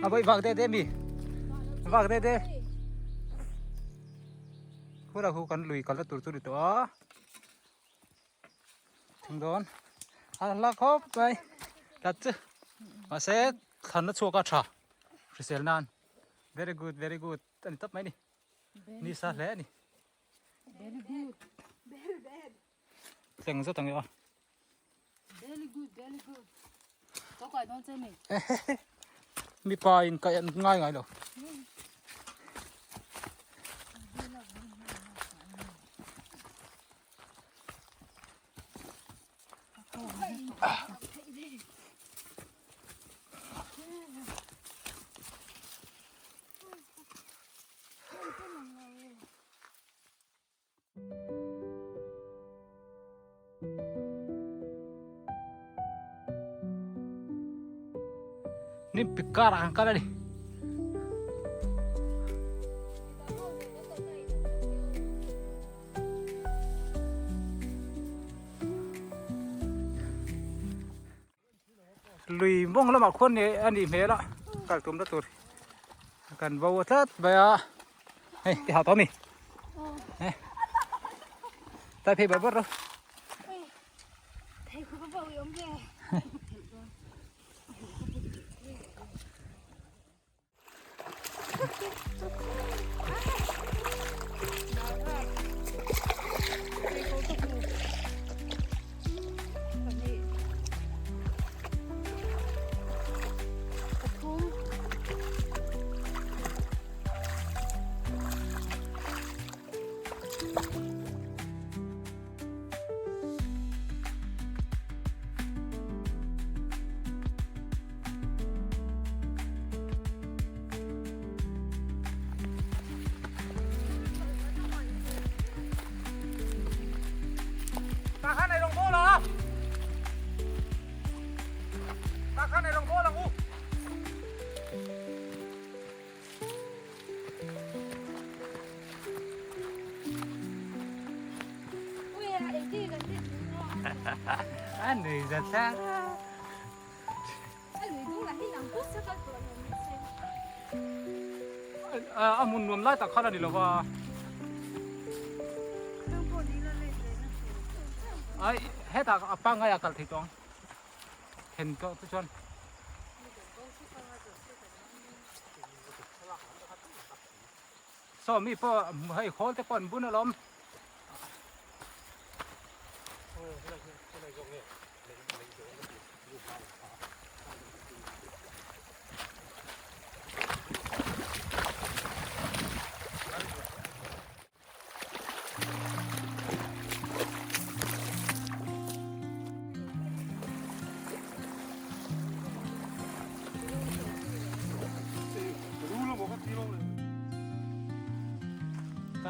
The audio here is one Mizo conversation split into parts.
A voi vak de de mi vak de de khura khu kan lui kal na tur chu ni tawh a thing dawn a la khawp mai tlat chu mahse thlan na chhuak a tha hrisel nan very good very good a ni tawp mai ni ni sa hle a ni very good very bad tleng zet ang e aw very good very good có quài đón chơi mình mipa in kaih an ngai ngai lo Nim pik karah an kal a ni. Lui mawng lamah khuan ni a nih hmel a kal tumna tur kan bo tlat mai a hei ti hau tawh a mi tai phei ber ber rawh. A nui zat thlak a a hmun nuam lai tak khan a ni lo va ai hetah a pangngai a kal thei tawh ang then tawh te chuan. Saw mi pawh hei khawl te pawh an bun alawm.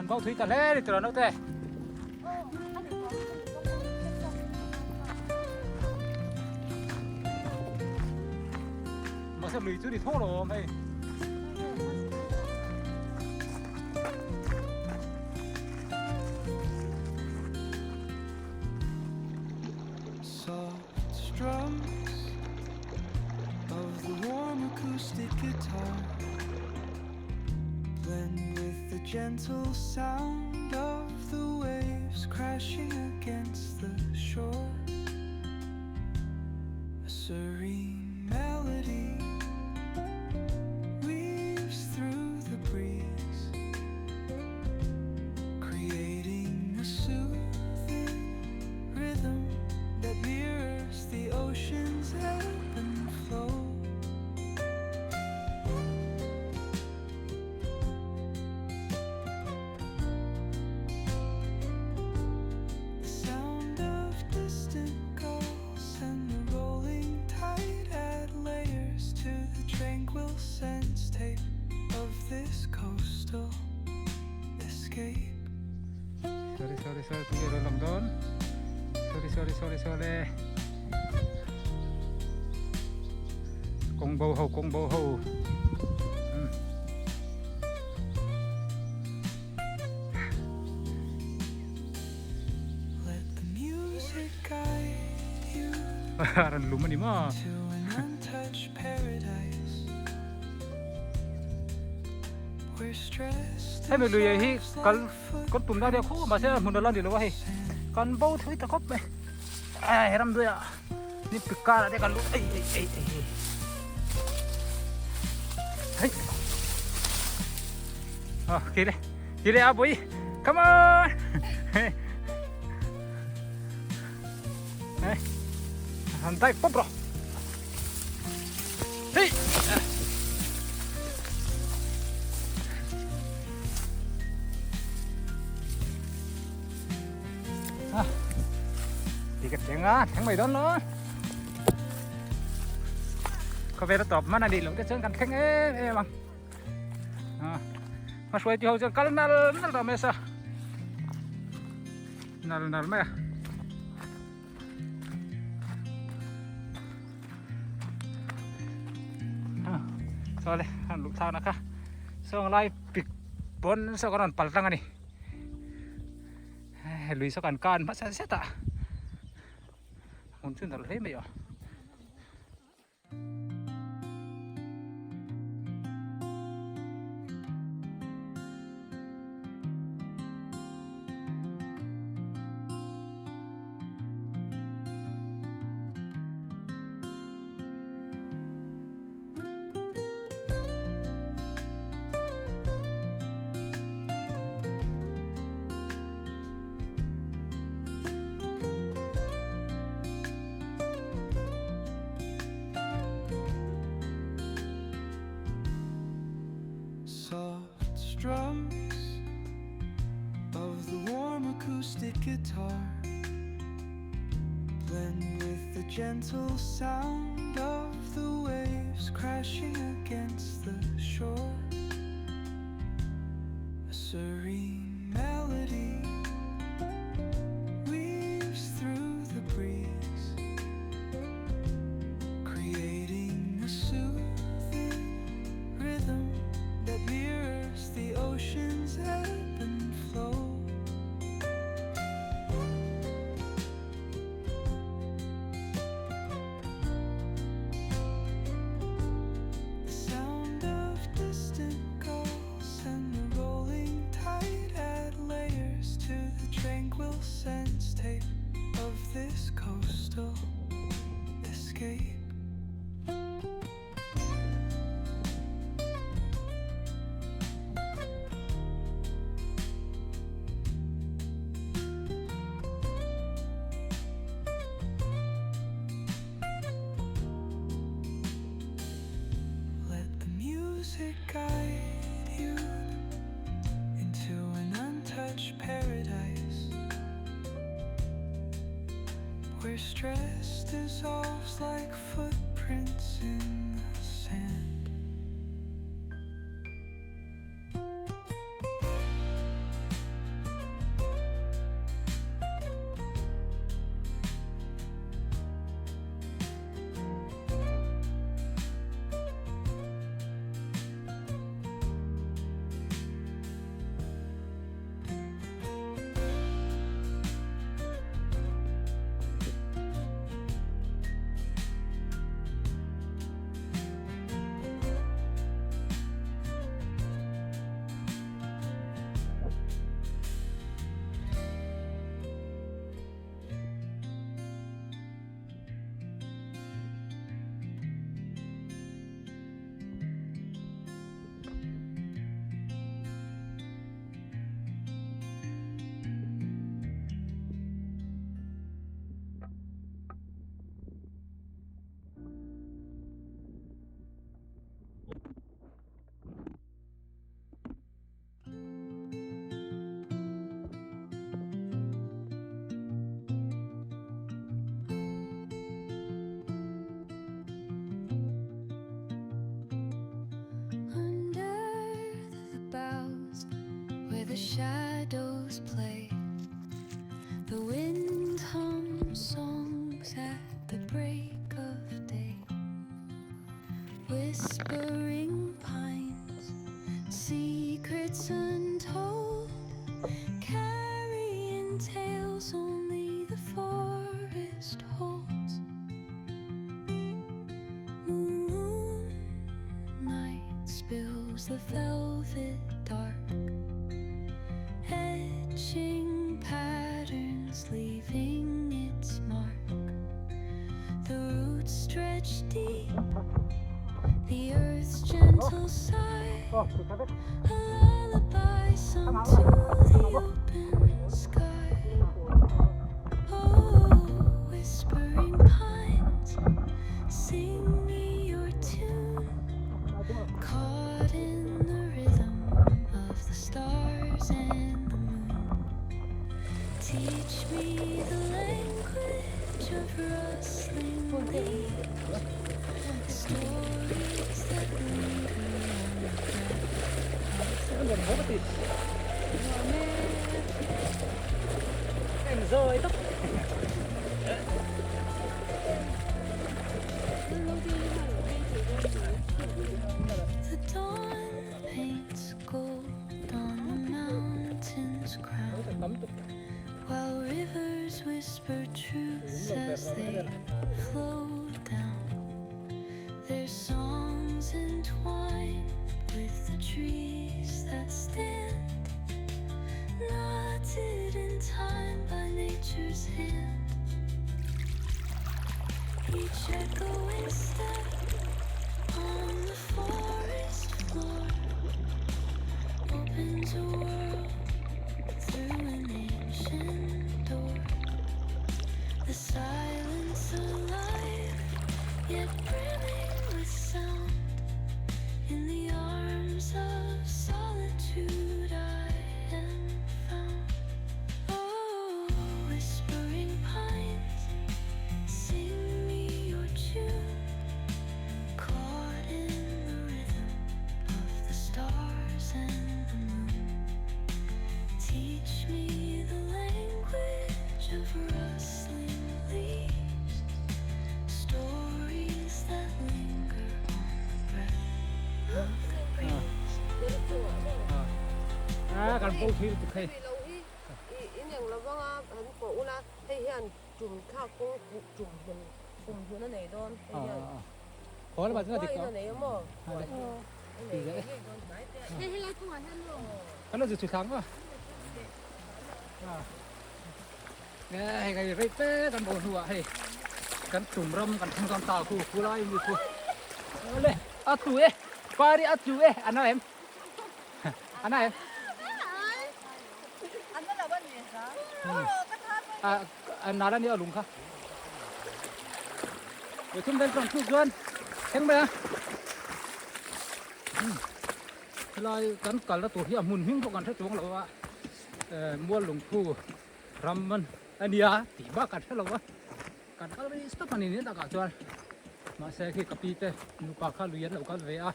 Kan bo thui ta hle ni tura naute. Mahse lui chu ni tho lo awm hei. Soft strums of the warm acoustic guitar Blend with the gentle sound of the waves crashing against the shore A serene melody weaves through the breeze Creating a soothing rhythm that mirrors the ocean's ebb and flow. The sound of distant gulls and the rolling tide add layers to the tranquil sense tape of this coastal escape. Sorry sorry sorry tunge rawn lang dawn sorry sorry sorry sorry kawng bo ho kawng bo ho umm Let the music guide you a rawn lum a ni maw. to an untouched paradise where stress Hemi lui ah hi dissolves kal like kan tum lai nia khaw mahse a hmun a la ni lo a hei kan bo thui ta khawp mai ai ramdui ah ni pik kar ah te kan lut ei ei ei ei hei ah kile kile a bui come on hei han dive pawp rawh hei ah ti ka thleng a thleng mai dawn lo khawvel a tawp hman a nih loh te chuan kan thleng em em ang ah hmahruai ti ho chuan kal nal nal tawh mai a sa nal nal mai a. Saw le an luh thlakna kha sawng lai pik pawn saw kan rawn pal tlang a ni lui saw kan kan hmasa zet a hmun chu nalh hle mai aw. Soft strums of the warm acoustic guitar Blend with the gentle sound of the waves crashing against the shore A serene melody weaves through the breeze Creating a soothing rhythm that mirrors the ocean's ebb and flow. The sound of distant gulls and the rolling tide add layers to the tranquil sense tape of this coastal escape. Let the music guide you into an untouched paradise where stress dissolves like footprints in the sand. shadows play. The wind hums songs at the break of day. Whispering pines, secrets untold, carrying tales only the forest holds. Moonlight spills the velvet dark, etching patterns, leaving its mark. The roots stretch deep, the earth's gentle sigh, a lullaby sung to the open sky. Oh, whispering pines, sing me your tune, caught in the rhythm of the stars and the moon. Teach me the language of rustling leaves, stories that linger on the breath of the Em rồi tóc. The dawn paints gold on the mountain's crown, while rivers whisper truths as they flow down. Their songs entwine with the trees that stand, knotted in time by nature's hand. Each echoing step on the forest floor opens a world through an ancient door. The silence alive, yet brimming with sound. In the arms of solitude, I am found. Oh, whispering pines, sing me your tune. Caught in the rhythm of the stars and the moon. Teach me the language of rustling leaves, stories that linger on the breath of the breeze. À, kan bo thil tu khai. Lo hi i in eng lovanga han ko ula hei hian tum thlak kawng tum hmun kum hmun a nei dawn hei hian. Khó là bạn rất là Khuai in a địch nei a maw? Khuai. A nei ngei ngei dawn hnai te. Hei helai kawngah hian maw? Kan lo zu thang ma. Nè, hei cái rei te kan bo hnuah hei. Kan tum ram kan thang dawn ta khu khu lai mi khu. Le, a tu e. Pari a tu e, ana em. Ana em. À, nà ra ni a lung kha. Rồi thum vel tawng thuk chuan thleng mai a. Helai kan kalna tur hi a hmun hming pawh kan hre chuang lo a, mual lungphu ram a nia tih bak kan hre lo a, kan kal rei stop a ni nen takah chuan mahse khi ka pi te nupa kha lui an lo kal ve a,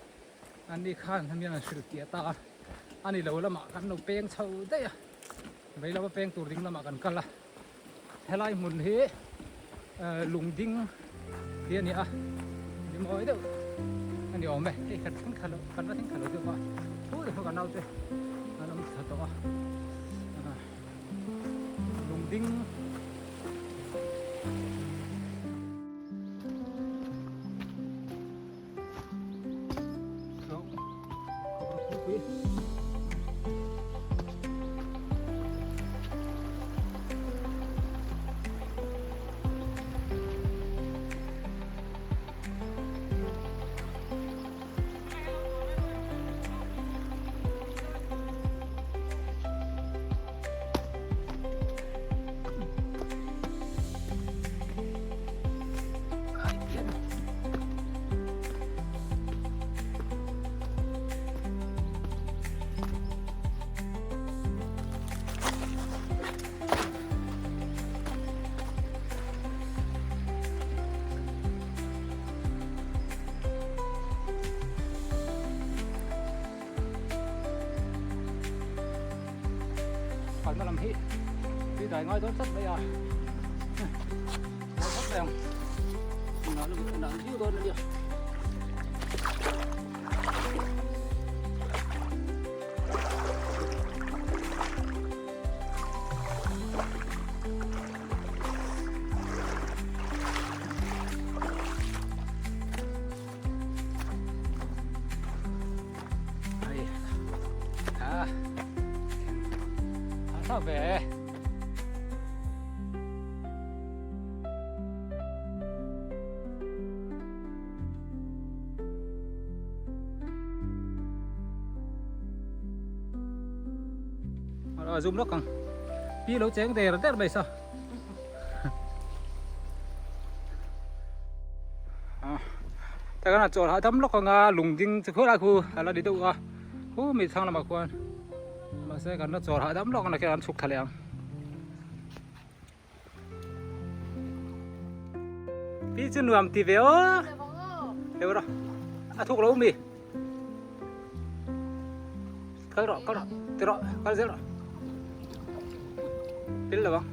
an ni khan hemi an hrilh tih ata a, a ni lo lamah kan lo peng chho daih a, vei lama peng tur ding lamah kan kal a, helai hmun hi lung ding hi a ni a, ni mawi deuh a ni awm e, hei kan thleng kha lo kan va thleng kha lo deuh a, thu te pawh kan naute an awm thla tawh a, lung ding. kalna lam hi tui dai ngai dawn tlat mai a mawi khawp mai ang inah lam inah viau dawn ania. Hei a a tha ve a zoom lawk ang pi lo cheng der der mai sa takana chawl hahdam lawk anga lungding chu khawlai khu a la ni deuh a khu mi thlang lamah khuan mahse kan la chawl hahdam lawk anga khian an chhuk thla leh ang. Pi chu nuam ti ve aw heu rawh a thuk lo mi kal rawh kal rawh ti rawh kal zel rawh pil lo ang.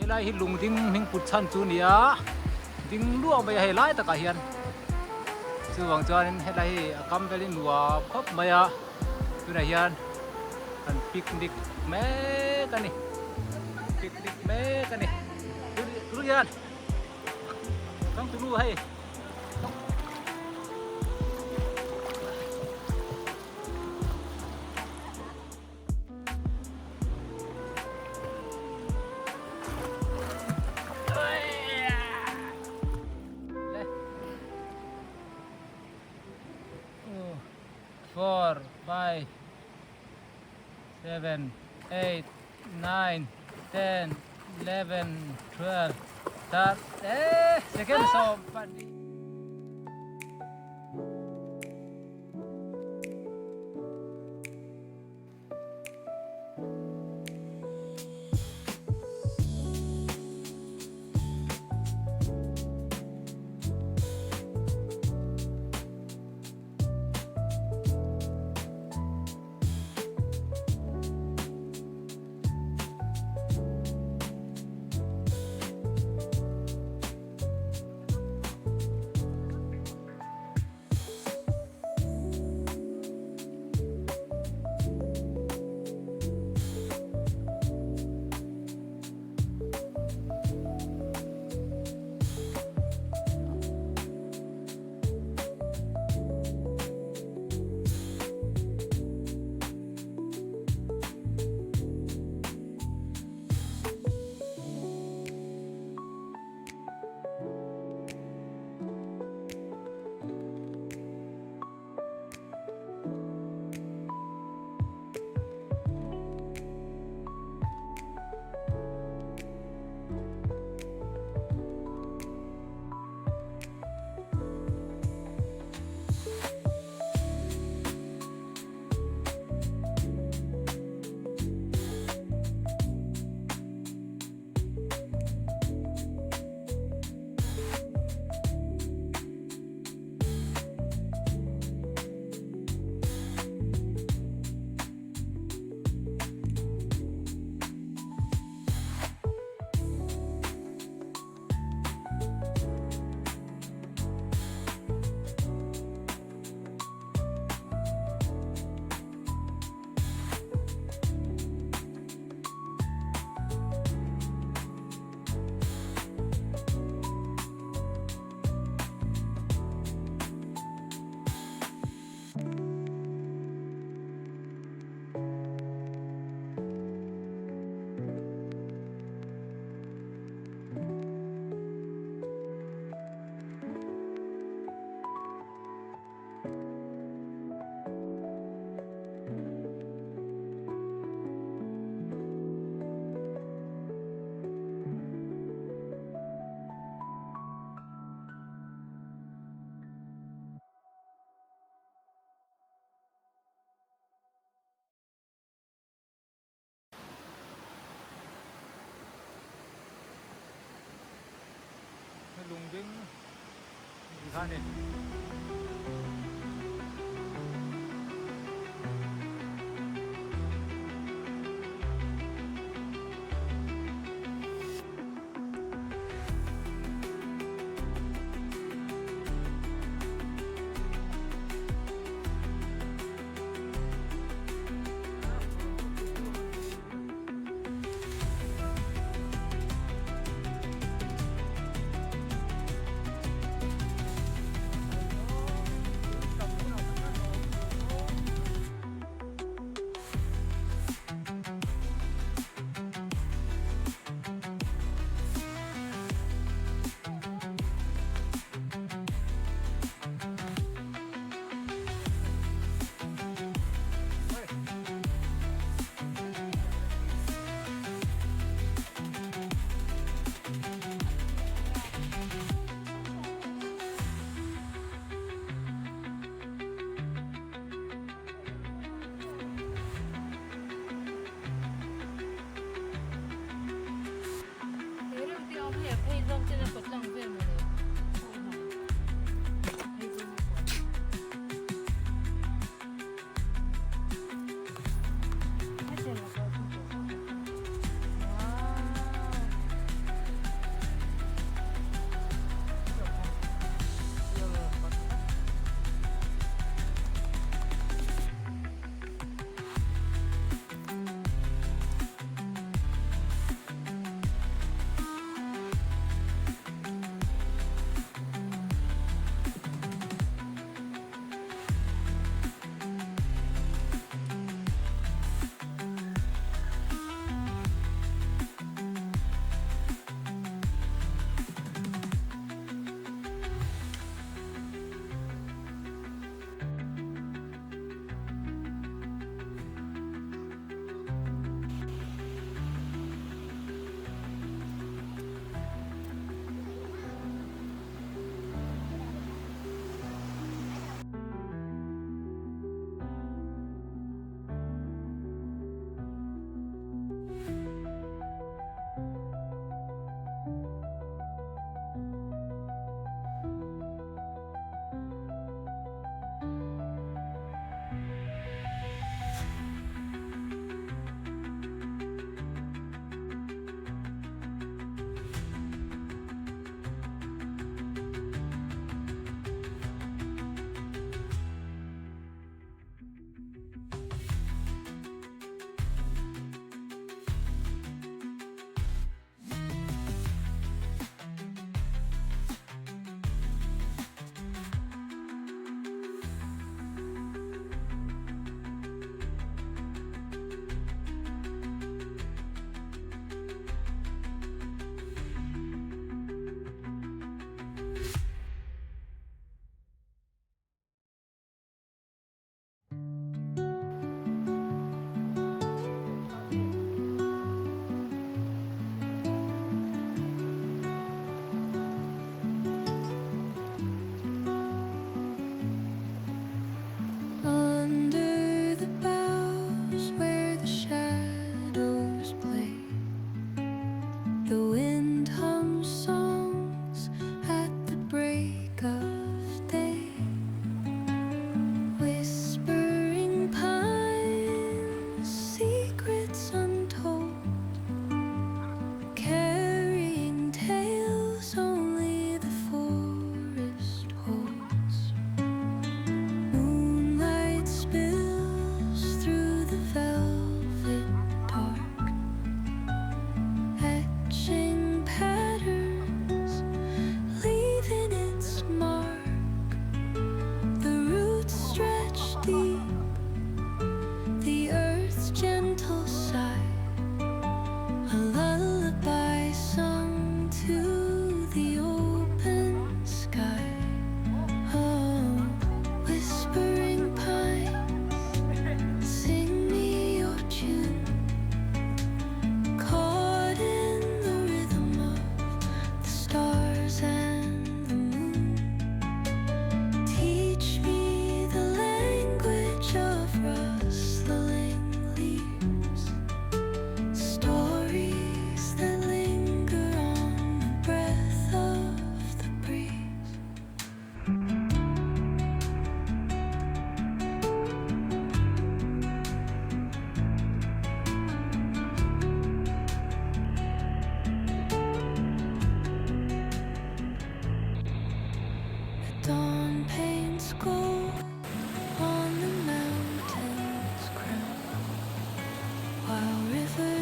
Helai hi lungding hming put chhan chu a ni a, ding luah mai a hei lai takah hian chuvang chuanin helai hi a kam velin nuam khawp mai a tunah hian an picnic mek a ni picnic mek a ni tunah hian changtunu hei. Four, five, seven, eight, nine, ten, 11, 12, 13, second sawm pahnih. Lungding ti kha a ni.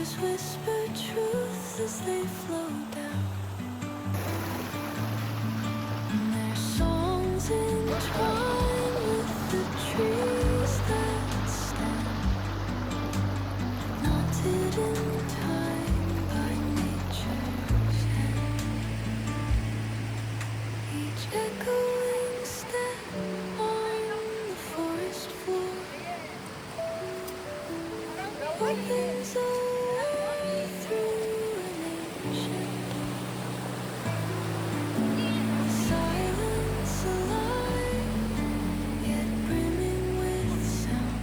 Rivers whisper truth as they flow down. And their songs entwine with the trees that stand, knotted in time by nature's hand. Each echoing step on the forest floor opens a way through an ancient door. Silence alive, yet brimming with sound.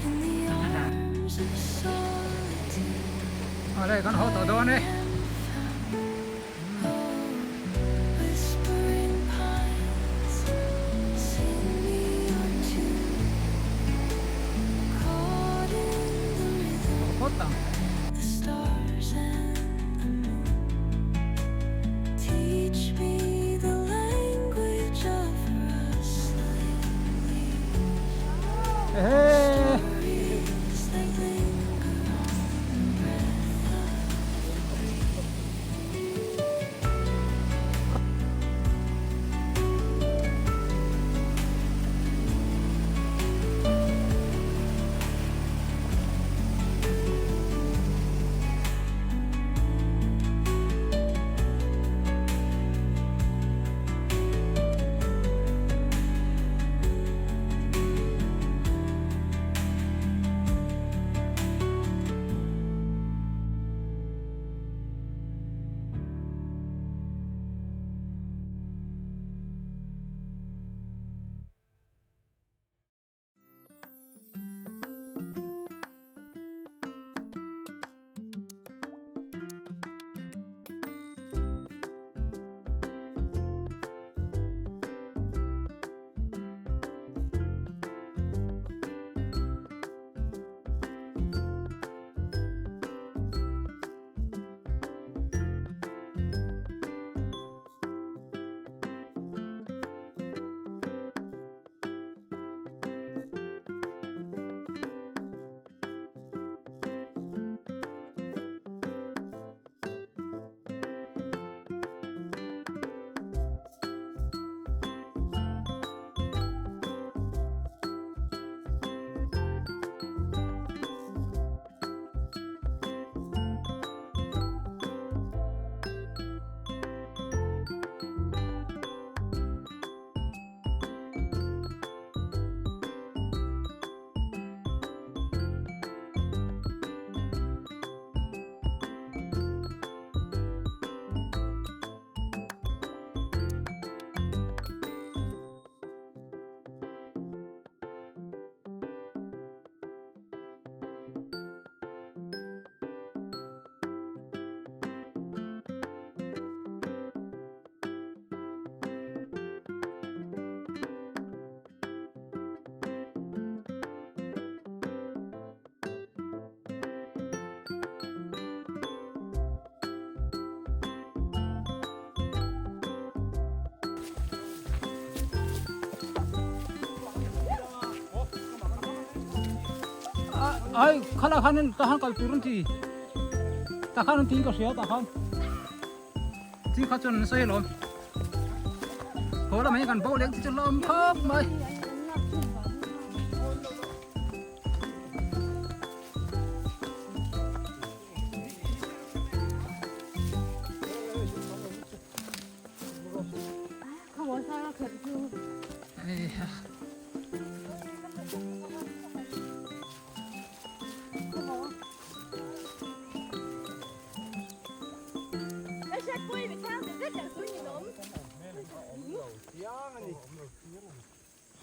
In the arms of solitude, Ở đây con hỗ trợ đó này. Oh, whispering pines, sing me your tune. Caught in the rhythm, Tốt tầm. the stars and the moon. Teach me the language of rustling leaves. Ê, Stories that linger on the breath of the breeze. Ai khala khanin ta han kal turun thi ta khan tin ka sia ta khan chi kha chon sei lom ho la mai kan bo lek chi lom khop mai.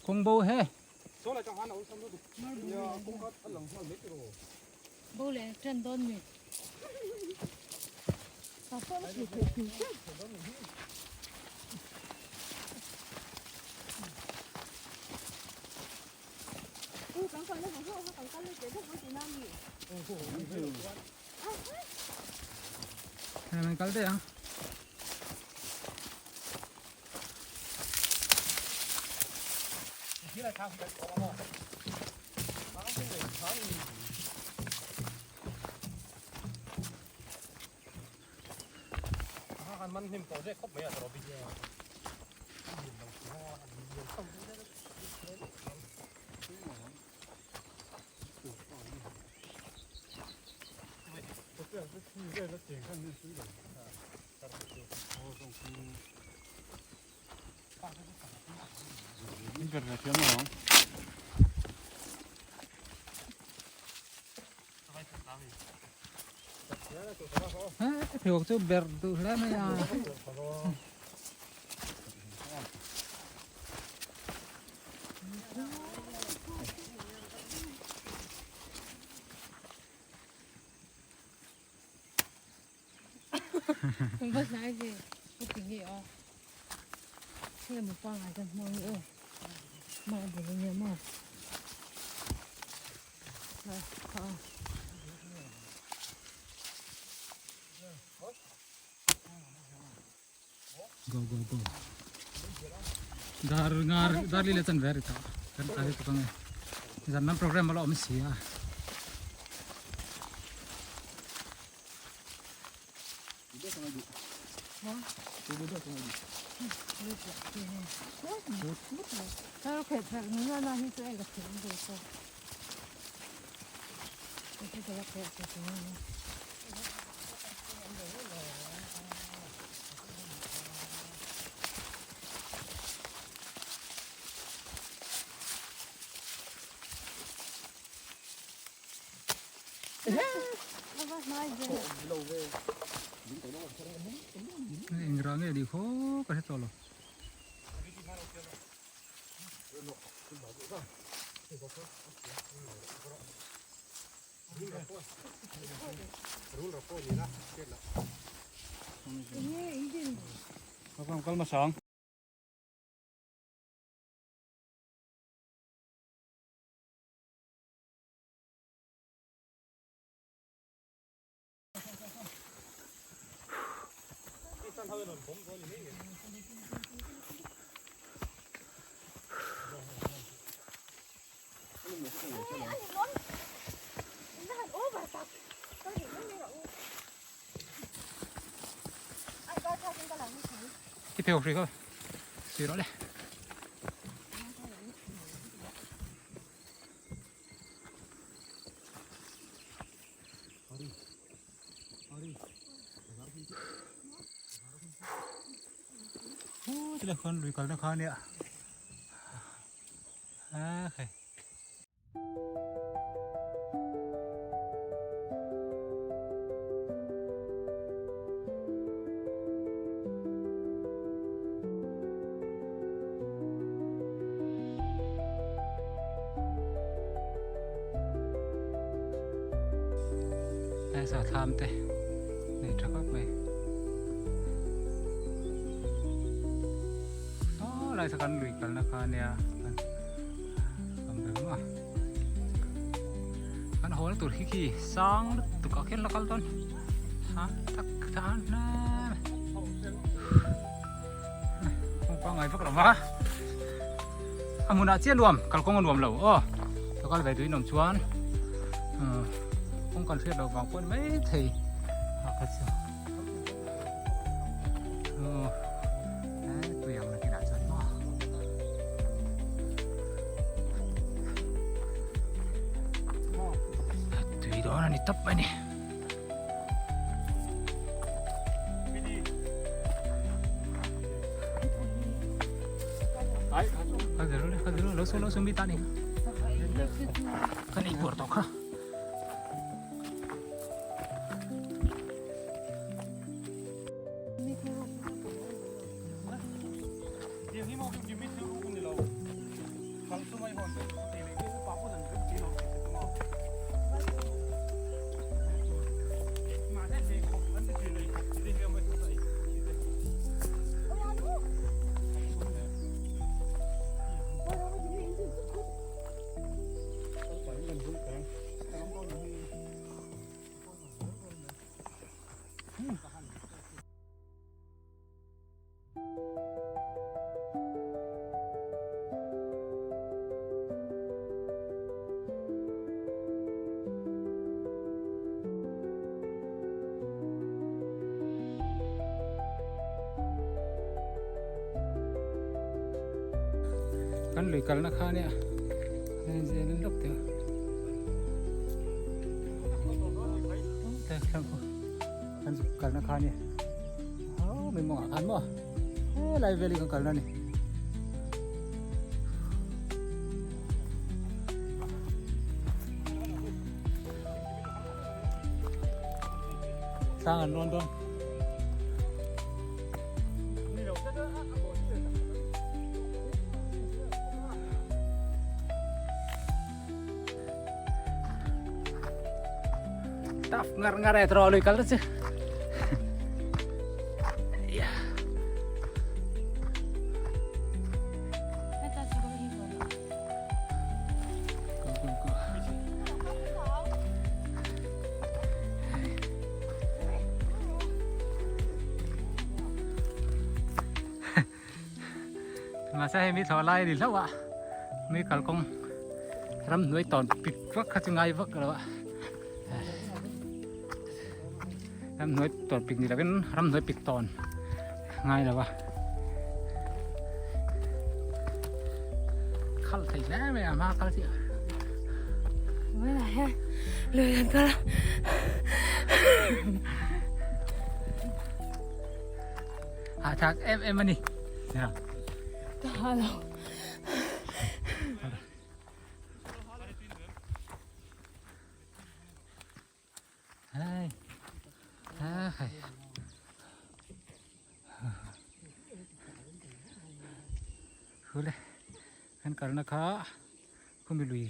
Kung bo he Bo le chen don mi. Mình cắt đây à? An man hnim tawh zek khawp mai a Robby. Phiuak chu ber duh hle mai a. Go go go. Dar ngar dar li le chan ve ri ta. Kan kali tu kang zan nan program ala om si a. Eng rah nge ni khaw ka hre tawh lo. I pheu hri kha sui rawh le. Chulai khuan lui kalna kha ania a khai. Sa thlam te nei tha khawp mai aw lai sakan lui kalna kha ania kan ber maw kan hawl tur khi khi sang lutuk ah khian la kal dawn sang tak tak a kawng pangngai vak lo va a hmunah chiah nuam kalkawng a nuam lo aw ka kal ve duhin awm chuan kawng kan hriat loh vang pawh a ni maithei a kha chu aw tui ang nakinah chuan maw tui dawn a ni tawp mai a ni. Lo so mi ta ni. Kan ei buar tawh kha. Kan lui kalna kha nia zen in lawk teh kan zuk kalna kha nia oh mi mawngah khan maw helai vel hi kan kalna a ni. Tlang an rawn dawn. Tough ngar ngar e tro lui kal ta chu. Go go go. Mahse hei mi thlawh lai a ni hlauh a, mi kalkawng ramhnuai tawn pik vak kha chu ngai vak lo a, ramhnuai tawn pik ni lovin ramhnuai pik tawn ngai lo a, khalh thei hle mai a hma kal chiah. Lui kan kal a. Hahthlak em em a ni. Ka ha lo. Hei. Hei. Khule. Kan kalna kha khumi lui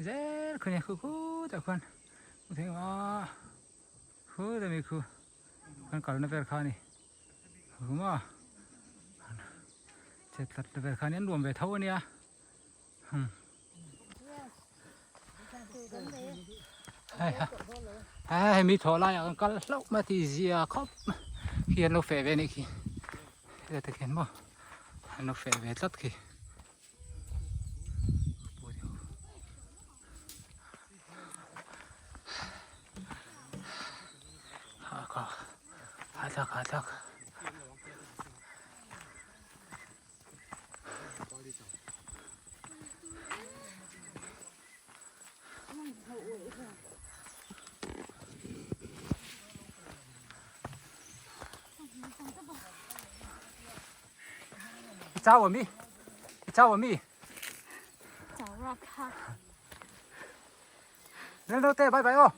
zel khunia khu khu tak khuan. Thei a. Khu ta mi khu. Kan kalna vel kha a ni huma chet tlat na vel kha ni an nuam ve tho a nia hei ha hei mi thawh lai ah kan kal hlauh mai a ti zia khawp khi an lo feh ve a nih khi heta te khian maw an lo feh ve tlat khi. I chau ami i chau ami Chau rak kha. Lel naute bye bye aw.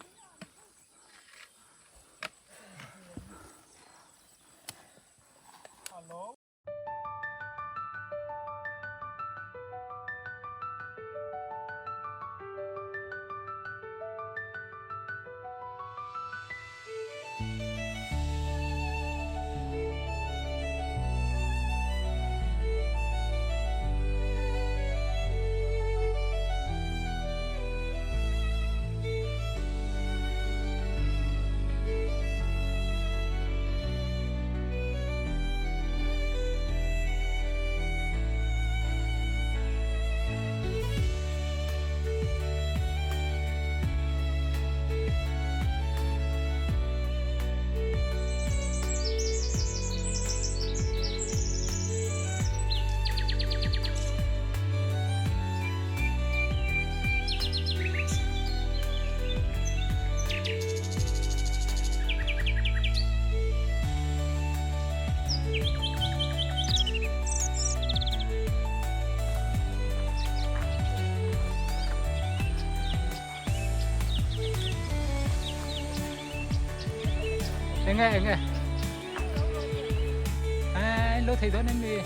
Enge enge Ai lo thei dawn em ni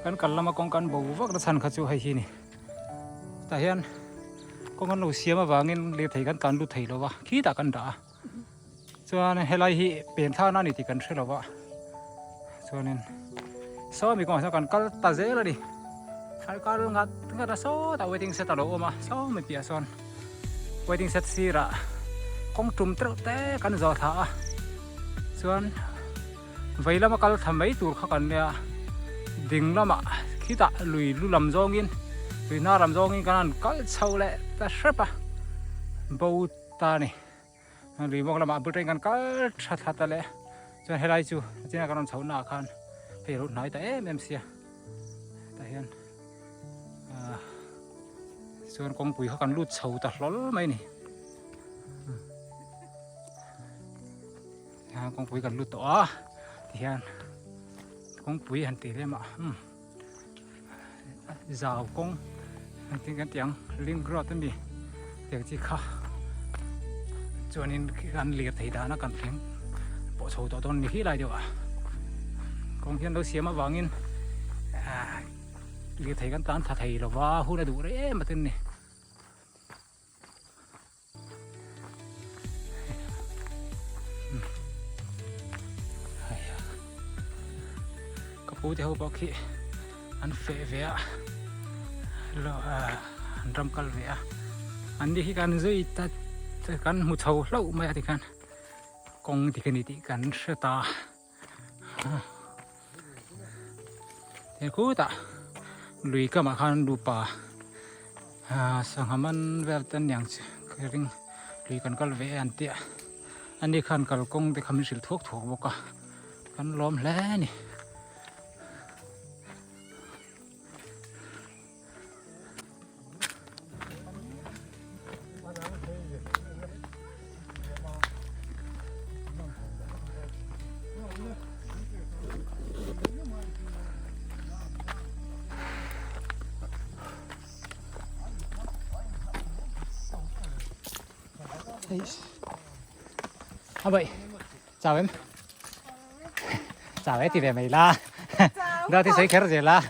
Kan kal lama kawng kan bo vak na chhan kha chu hei hi ni tah hian kawng an lo siam avangin lirthei kan tlan lut thei lo va khitah kan dah a chuan helai hi pen thana a ni tih kan hre lo va chuanin saw mi kawngah sawn kan kal ta zel a ni. Thlai kal ngat ngat a sawtah waiting shed a lo awm a saw mai piah sawn waiting shed sirah kawng tum tereuh te kan zawh thla a chuan vei lama kal thla mai tur kha kan nia ding lamah khitah lui lu lam zawngin lui hnar lam zawngin kan han kal chho leh ta hrep a bo ta a ni. Lui bawk lamah bul tangin kan kal tha thla ta leh chuan helai chu china kan rawn chhoh naah khan hei ro hnai ta em em sia tah hian ah chuan kawngpui kha kan lut chho ta hlawl mai a ni ah kawngpui kan lut tawh a tihian kawngpui han tih lem ah umm zau kawng engtin kan tih ang link road a ni tiang chi kha chuanin kan lirthei dana kan thleng pawh chho tawh dawn a ni hi lai deuh ah kawng hian lo siam avangin ah lirthei kan tan tha thei lova hun a duh rei em a tin ni. Ka pu te ho pawh khi an feh ve a an ram kal ve a an ni hi kan zui ta kan hmu chho hlauh mai a tikhan kawng dik a ni tih kan hre ta he khutah lui kamah khan nupa sangha man vel te aniang chu ka ring lui kan kal ve e an tia ani khan kalkawng te kha min hrilh thuak thuak bawk a kan lawm hle a ni. A vậy chào em chào em thì về mày la đó thì thấy khéo rồi la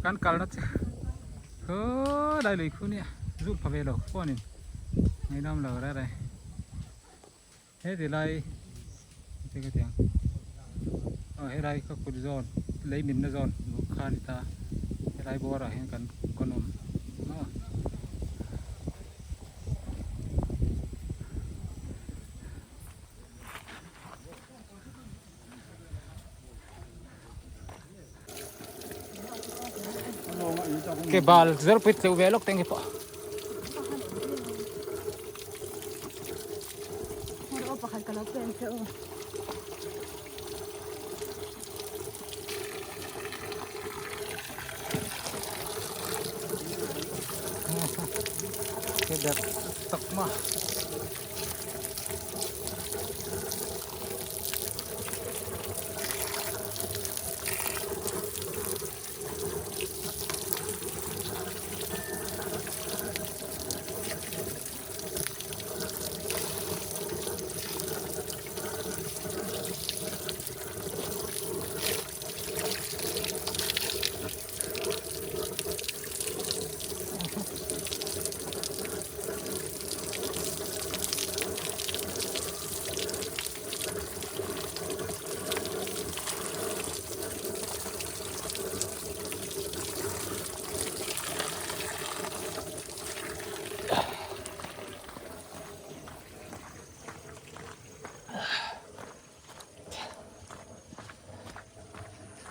Kan kalna chu khaw lai lui khu nia zoom pha ve lo phone in ngaihnawm lo reng reng he ti lai che ka ti ang aw helai ka kut zawn lei minna zawn kha a ni ta helai bawr ah hian kan kawn awm maw. Ke bal zer pui tleuh ve lawk te ang hi pawh. Ke ber tak ma.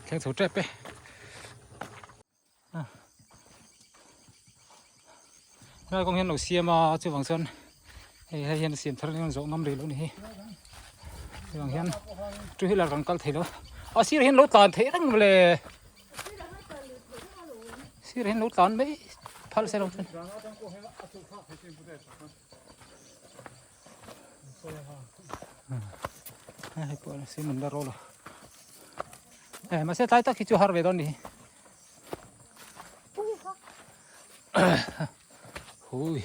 Thleng chho tep e. Helai kawng hian lo siam a chuvang chuan hei hei hian siam thar hian zawh ngam rih lo ni hi chuvang hian two wheeler kan kal thei lo a sir hian lo tlan theih reng mawle sir hian lo tlan mai phal se lo chuan hei pawh sim an la ro lo eh mahse tlai tak hi chu har ve dawn ni hi. Hui.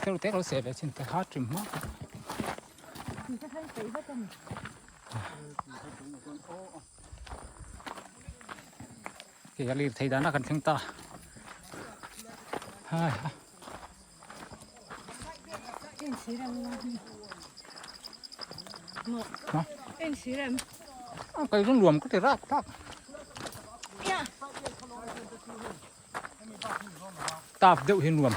Thil te lo seh ve chin te ha trim hma. Ke a lir thei dana kan thleng ta. Hai ha. A kai run luam ka ti rak rak. Tap deuh hi nuam.